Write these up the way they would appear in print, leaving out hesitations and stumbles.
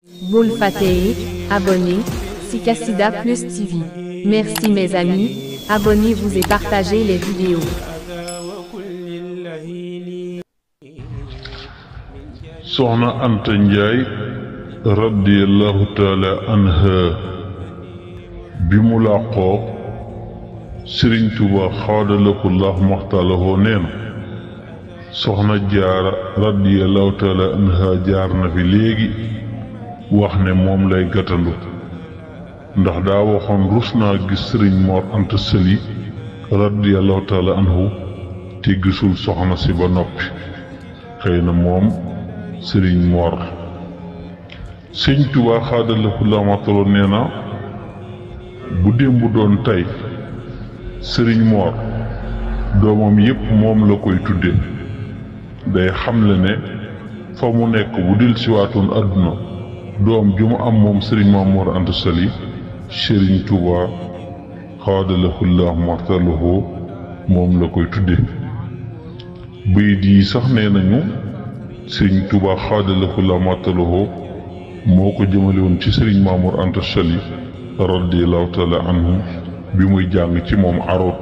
Bul Fateh, abonnez, Sikassida Plus TV. Merci mes amis, abonnez-vous et partagez les vidéos. Soxna Anta Njaay radiyallahu taala anha bi mu làqoo Sëriñ Tuubaa xaadalakullahu maxtaalahoo nee na soxna Jaara radiyallahu taala anha jaar na fi léegi wax ne moom lay gàttandu ndax daa waxoon rus naa gis Sëriñ Mor Anta Sali radiyallahu taala anhu te gisul soxna si ba noppi xëy na moom Sëriñ Mor Sëriñ Tuubaa xaadalakullahu maxtaalahoo nee na bu démb doon tey Sëriñ Mor doomam yépp moom la koy tudde day xamle ne fa mu nekk bu dil siwaatoon àdduna doom ju mu am moom Sëriñ Mamoor Anta Sali Sëriñ Tuubaa xaadalahullahu maxtalahu moom la koy tudde bayit yi sax nee nañu Sëriñ Tuubaa xaadalahullahu maxtalahu moo ko jëmale woon ci Sëriñ Mamoor Anta Sali radiyallahu taala anhu bi muy jàng ci moom aroot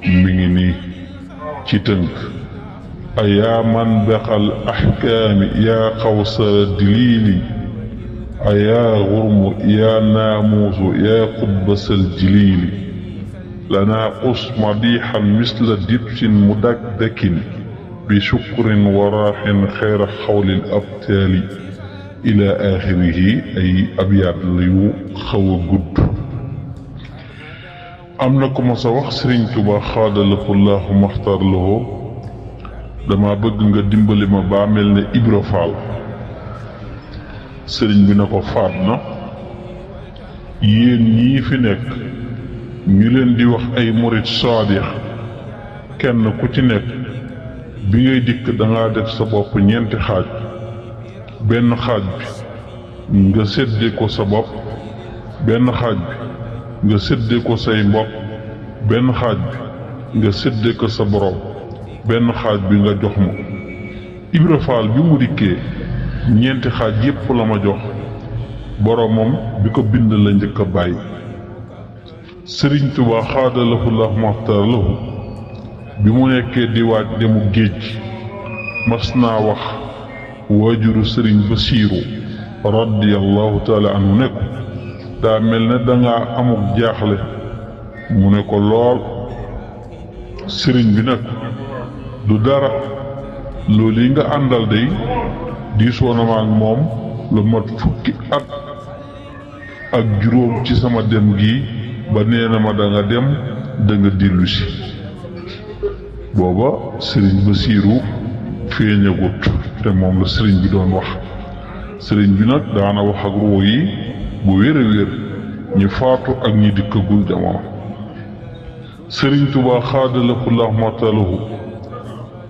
mi ngi nii ci tënk ayaa man bexal axkaami yaa xawsa diliili ayaa xurmu yaa naamuusu yaa xutbasal jiliili lanaa qus madixan misla dibsin mudakdakin bi shukrin waraaxin xeyra xawlil abtaali ila axirihi ay abyaat la yu xaw a gudd am na ku ma sa wax Sëriñ Tuubaa xaadalahullahu maxtaar lahu dama bëgg nga dimbali ma baa mel ne Ibra Faal sëriñ bi na ko faat na yéen ñii fi nekk ñu leen di wax ay murit saadix kenn ku ci nekk bi ngay dikk danga def sa bopp ñeenti xaaj benn xaaj bi nga sédde ko sa bopp benn xaaj bi nga sédde ko say mbokk benn xaaj bi nga sédde ko sa borom benn xaaj bi nga jox ma Ibra Faal bi mu dikkee ñeenti xaaj yépp la ma jox boromam bi ko bind la njëkk a bàyyi Sëriñ Tuubaa xaadalahullahu maxtaar lahu bi mu nekkee di waaj demu géej mas naa wax waajuru Sëriñ Basiiru radiyallahu taala anhu ne ko daa mel ne dangaa amuk jaaxle mu ne ko lool sëriñ bi nag du dara loolu yi nga àndal day diisoo na ma ak moom lu mat fukki at ak juróom ci sama dem gi ba nee na ma danga dem danga dellusi booba Sëriñ Basiiru feeñagut te moom la sëriñ bi doon wax sëriñ bi nag daana wax ak ruu yi bu wér a wér ñi faatu ak ñi dikkagul jamono Sëriñ Tuubaa xaadalahullahu maxtalahu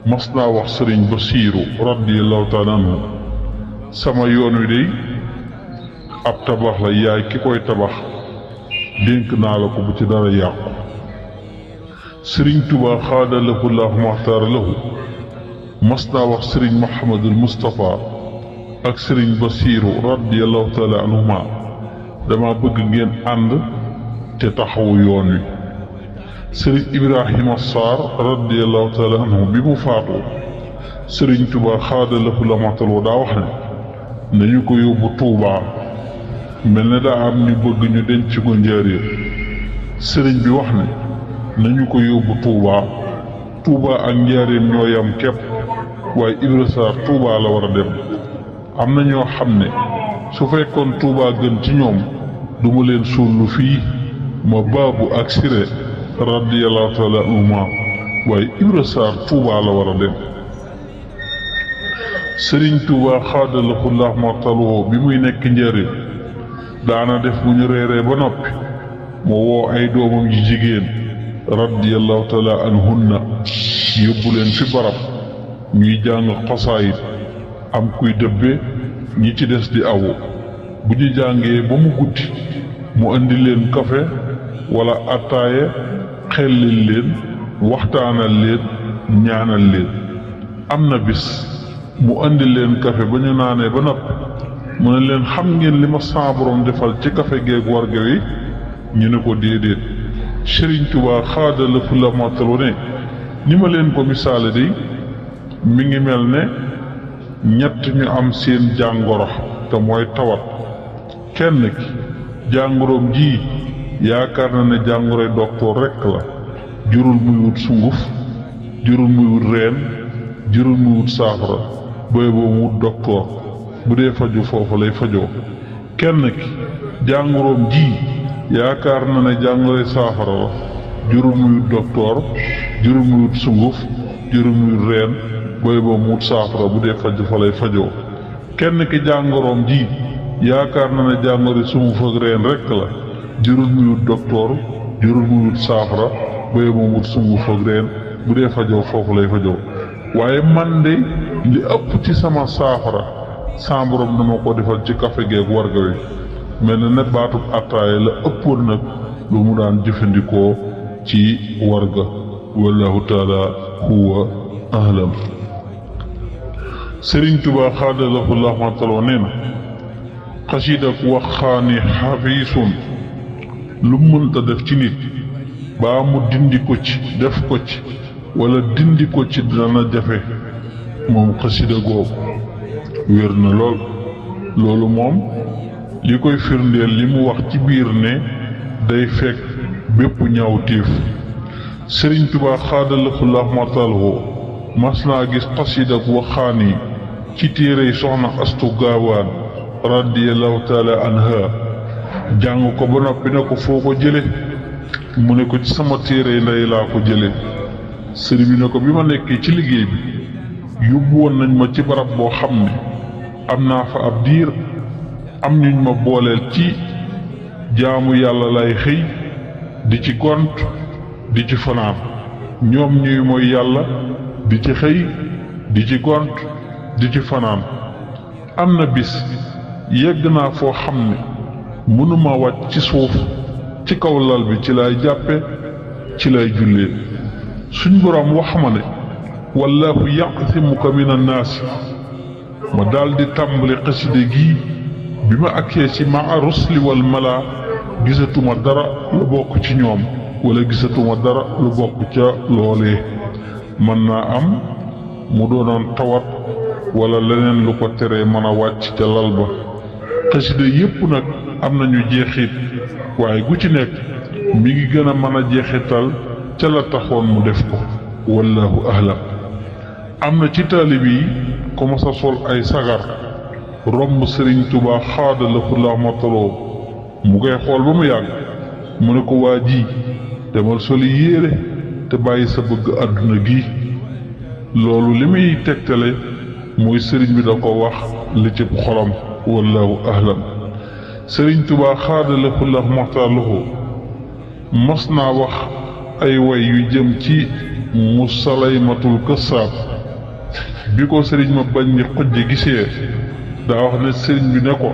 mas naa wax Sëriñ Basiiru radiyallahu taala anhu sama yoon wi day ab tabax la yaay ki koy tabax dénk naa la ko bu ci dara yàqu Sëriñ Tuubaa xaadalahullahu maxtalahu mas naa wax Sëriñ Muhammadul Mustafa ak Sëriñ Basiiru radiyallahu taala anhuma dama bëgg ngeen ànd te taxawu yoon wi Sëriñ Ibrahima Sarr radiyallahu taala anhu bi mu faatoo Sëriñ Tuubaa xaadalahullahu maxtalahu daa wax ne nañu ko yóbbu Tuubaa mel ne daa am ñu bëgg ñu denc ko Njaaréem sëriñ bi wax ne nañu ko yóbbu Tuubaa ak Njaaréem ñoo yam képp waaye Ibra Sarr Tuubaa la war a dem am na ñoo xam ne su fekkoon Tuubaa gën ci ñoom duma leen suulu fii ma baabu ak sire radiyallahu taala anhuma waaye Ibra Sarr Tuubaa la war a dem Sëriñ Tuubaa xaadalahullahu maxtalahu bi muy nekk Njaaréem daana def bu ñu reeree ba noppi moo woo ay doomam yu jigéen radiyallahu taala anhunna yóbbu leen fi barab ñuy jàng xasaayid am kuy dëbbe ñi ci des di awu bu ñu jàngee ba mu guddi mu indi leen kafe wala attaaye xellil leen waxtaanal leen ñaanal leen am na bis mu indi leen kafe ba ñu naanee ba noppi mu ne leen xam ngeen li ma saa borom defal ci kafe geeg warga wi ñu ne ko déedéet. Sëriñ Tuubaa xaadala fu la mottalu ne ni ma leen ko misaale day mi ngi mel ne ñett ñu am seen jàngoro te mooy tawat. kenn ki jàngoroom ji yaakaar na ne jàngoroy doktoor rekk la, jurul muy wut sunguf, jurul muy wut reen, jurul muy wut saafara, booy boo mu wut doktoor bu dee faju foofu lay fajoo. kenn ki jàngoroom ji yaakaar na ne jàngoroy saafara la, jurul muy wut doktoor, jurul muy wut sunguf, jurul muy wut reen, booy boo mu wut saafara bu dee faju fa lay fajoo. kenn ki jàngoroom ji yaakaar na ne jàngoroy sunguf ak reen rekk la, jurul muy wut doktoor, jurul muy wut saafara, booy boo mu wut sunguf ak reen bu dee fajoo foofu lay fajoo. waaye man de li ëpp ci sama saafara sa borom dama ko defal ci kafe geeg warga wi. mel na ne baatub attaaya la ëppoon nag lu mu daan jëfandikoo ci warga. wallahu taala huwa ahlam. Sëriñ Tuubaa xaadalahu rahmatullah nee na xasida ak waxaani xafiisun lu mënta def ci nit baa mu dindi ko ci def ko ci wala dindi ko ci dana jafe moom xasida googu wér na lool. loolu moom li koy firndeel li mu wax ci biir ne day fekk bépp ñaawteef. Sëriñ Tuubaa xaadalahu rahmatullah mas naa gis xasida ak waxaani ci téerey soxna Astu Gaawaan radiyallahu taala anha jàng ko ba noppi ne ko foo ko jële mu ne ko ci sama téere ndey laa ko jële. sëriñ bi ne ko bi ma nekkee ci liggéey bi yóbbu woon nañ ma ci barab boo xam ne am naa fa ab diir, am ñuñ ma booleel ci jaamu yàlla lay xëy di ci gont di ci fanaan, ñoom ñuy mooy yàlla di ci xëy di ci gont di ci fanaan. am na bis yegg naa foo xam ne mënuma wàcc ci suuf, ci kaw lal bi ci lay jàppe ci lay jullee. suñ boroom wax ma ne wallaahu yaqsimuka min annaasi. ma daldi tàmbali xasida gi bi ma agsee ci maa rusli wal mala gisatuma dara lu bokk ci ñoom wala gisatuma dara lu bokk ca loolee. mën naa am mu doonoon tawat wala leneen lu ko teree mën a wàcc ca lal ba. xasida yépp nag am nañu jeexit waaye gu ci nekk mi ngi gën a mën a jeexital ca la taxoon mu def ko. wallahu ahlam. am na ci taalib yi ko masa sol ay sagar romb Sëriñ Tuubaa xaadalahu rahmatullah mu koy xool ba mu yàgg mu ne ko waa ji demal soli yéere te bàyyi sa bëgg àdduna gi. loolu li muy tegtale mooy sëriñ bi da ko wax li ci xolam. wallahu ahlam. Sëriñ Tuubaa xaadalahu rahmatullah mos naa wax ay way yu jëm ci Musalaymatul Kassaab. bi ko sëriñ ma bañ ni xujj gisee daa wax ne sëriñ bi ne ko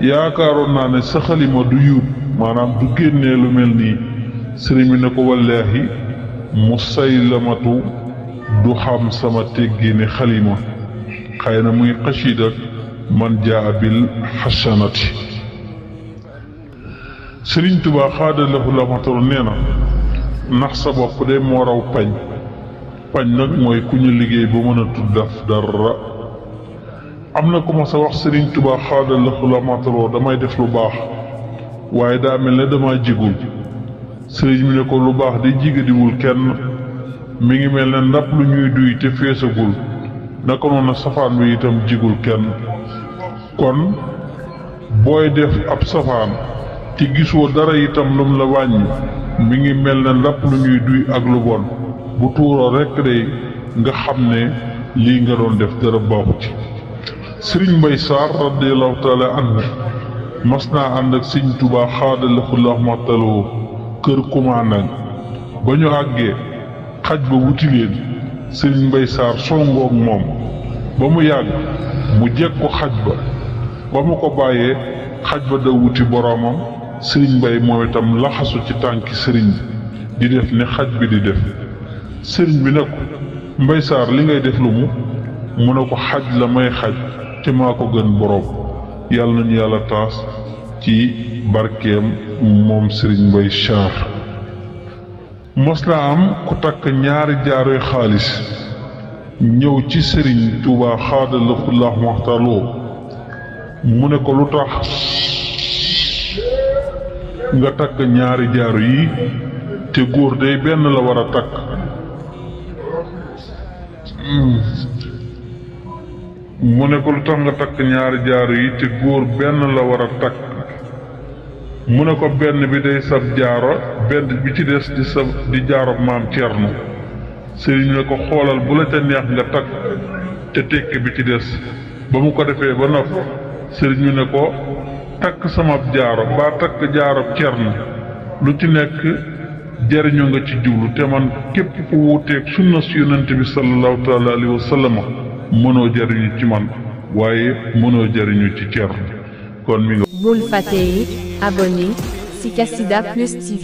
yaakaaroon naa ne sa xalima du yuut maanaam du génnee lu mel nii. sëriñ bi ne ko wallaahi Musaylamatu du xam sama teggiini xalima. xëy na muy xasiida man jaa bil xasanati. Sëriñ Tuubaa xaadalahu rahmatullah nee na nax sa bopp de moo raw pañ. pañ nag mooy ku ñu liggéey ba mën a tuddaf dara. am na ku ma sa wax Sëriñ Tuubaa xaadalahu rahmatullah damay def lu baax waaye daa mel ne dama jigul. sëriñ bi ne ko lu baax di jigadiwul kenn, mi ngi mel ne ndab lu ñuy duy te feesagul, naka noonu safaan bi itam jigul kenn. kon booy def ab safaan te gisoo dara itam lum la wàññi mi ngi mel ne ndab lu ñuy duy ak lu bon bu tuuroo rekk day nga xam ne lii nga doon def dara baaxu ci. Sëriñ Mbay Saar radiyallahu taala anhu mas naa ànd ak Sëriñ Tuubaa xaadalahu rahmatullah kër kumaanang ba ñu àggee xaj ba wuti leen. Sëriñ Mbay Saar songoog moom ba mu yàgg mu jekku xaj ba mu ko bàyyee xaj ba da wuti boroomam. Sëriñ Mbay moom itam laxasu ci tànki sëriñ bi di def ne xaj bi di def. sëriñ bi ne ko Mbay Saar li ngay def lu mu ne ko xaj la may xaj te maa ko gën boroom. yàlla nañu yàlla taas ci barkeem moom Serigne Mbaye Char. mos la am ku takk ñaari jaaroy xaalis ñëw ci Serigne Touba xaadalahullahu maxtarloo mu ne ko lu tax nga takk ñaari jaaro yi te góor day benn la war a takk. mu ne ko lu tax nga takk ñaari jaaro yi te góor benn la war a takk. mu ne ko benn bi day sab jaaro benn bi ci des di jaaro maam Cerno. sëriñ ne ko xoolal bu la ca neex nga takk te tekki bi ci des. ba mu ko defee ba nopp sëriñ ne ko takk sama jaaro ba takk jaaro Cerno lu ci nekk jariñu nga ci jublu te man képp ku wuuteeg sunna su yonent bi sallallahu taala alayhi wa sallam mënoo jariñu ci man waaye mënoo jariñu ci Cerno kon mi nga. Bul fàtte abonner si Kassida Plus TV.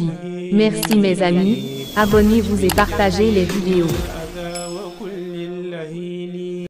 Merci mes amis, abonnez-vous et partagez les vidéos.